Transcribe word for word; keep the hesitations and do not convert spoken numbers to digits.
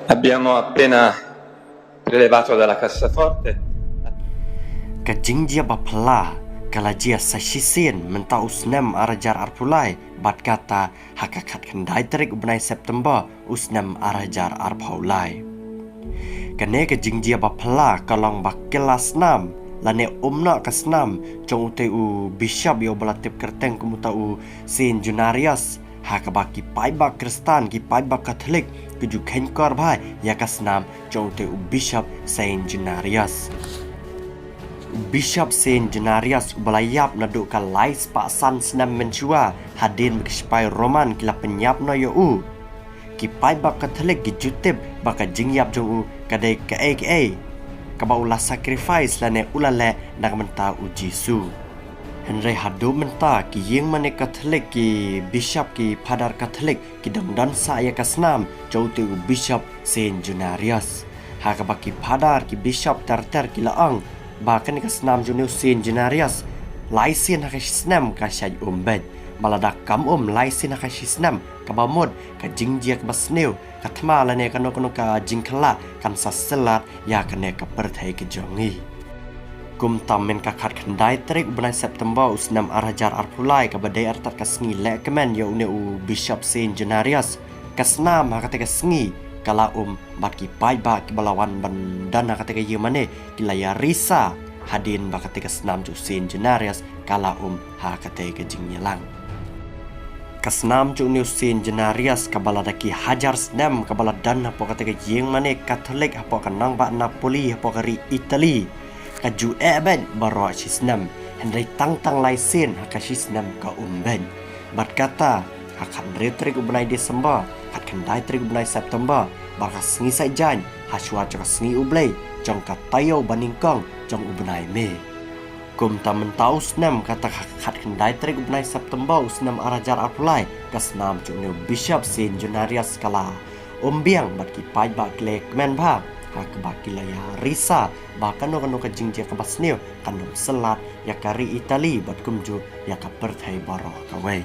Abbiamo appena prelevato dalla cassaforte. Ka jingjia ba phylla ka la jia sa shisien mynta u snem ar hajar arphew lai bad kata ha ka khatkhyndai tarik u bnai September u snem ar hajar arphew lai. Kane ka jingjia ba phylla ka long ba kylla snam lane umnoh ka snam jong utei u bishop ïa uba la tip kyrteng kum uta u Saint Januarius, ha kaba ki paidbah Khristan, ki paidbah Katholik ki ju kheiñkor bha ïa ka snam jong utei u Bishop Saint Januarius. U Bishop Saint Januarius uba la ïap naduh ka lai spah san snem mynshuwa hadien ba ki sipai Roman ki la pynïap noh ïa u. Ki paidbah Katholik ki ju tip ba ka jingïap jong u ka dei kaei kaei kaba u la sacrifice lane u la leh na ka bynta u Jisu. Hynrei haduh mynta ki ïingmane Katholik, ki bishop, ki phadar Katholik ki dang don sah ïa ka snam jong utei u Bishop Saint Januarius. Ha kaba ki phadar, ki bishop ter ter ki la ong ba kane ka snam jong une u Saint Januarius lai sien ha ka shi snem ka shait um beit. Ba lada kam um lai sien ha ka shi snem, kaba mut ka jingjia kaba sniew, ka thma lane kano kano ka jingkhlad kan sa syllat ïa kane ka pyrthei ka jong ngi. Kumta mynta ka khatkhyndai tarik u bnai September u snem ar hajar arphew lai kaba dei artat ka sngi lehkmen ïa une u Bishop Saint Januarius, ka snam ha katei ka sngi ka la um bad ki paidbah kiba la wan ban don ha katei ka ïingmane ki la ïarisa hadien ba katei ka snam jong u Saint Januarius ka la um ha katei ka jingïalang. Ka snam jong une u Saint Januarius kaba lada ki hajar snem kaba la don hapoh katei ka ïingmane Katholik hapoh ka nongbah Napoli hapoh ka ri Italy. Ka ju eh beit baroh shi snem, hynrei tang tang lai sien ha ka shi snem ka um beit. Bad kata ha ka khathynriew tarik u bnai December, khatkhyndai tarik u bnai September, bad ka sngi Saitjaiñ ha shuwa jong ka sngi U Blei jong ka taïew banyngkong jong u bnai May. Kumta mynta u snem kata ka khatkhyndai tarik u bnai September u snem ar hajar arphew lai, ka snam jong une u Bishop Saint Januarius ka la um biang bad ki paidbah ki la kmen bha ha kaba ki la ïarisa ba kano kano ka jingjia kaba sniew kan ym syllat ïa ka ri Italy bad kumjuh ïa ka pyrthei baroh kawei.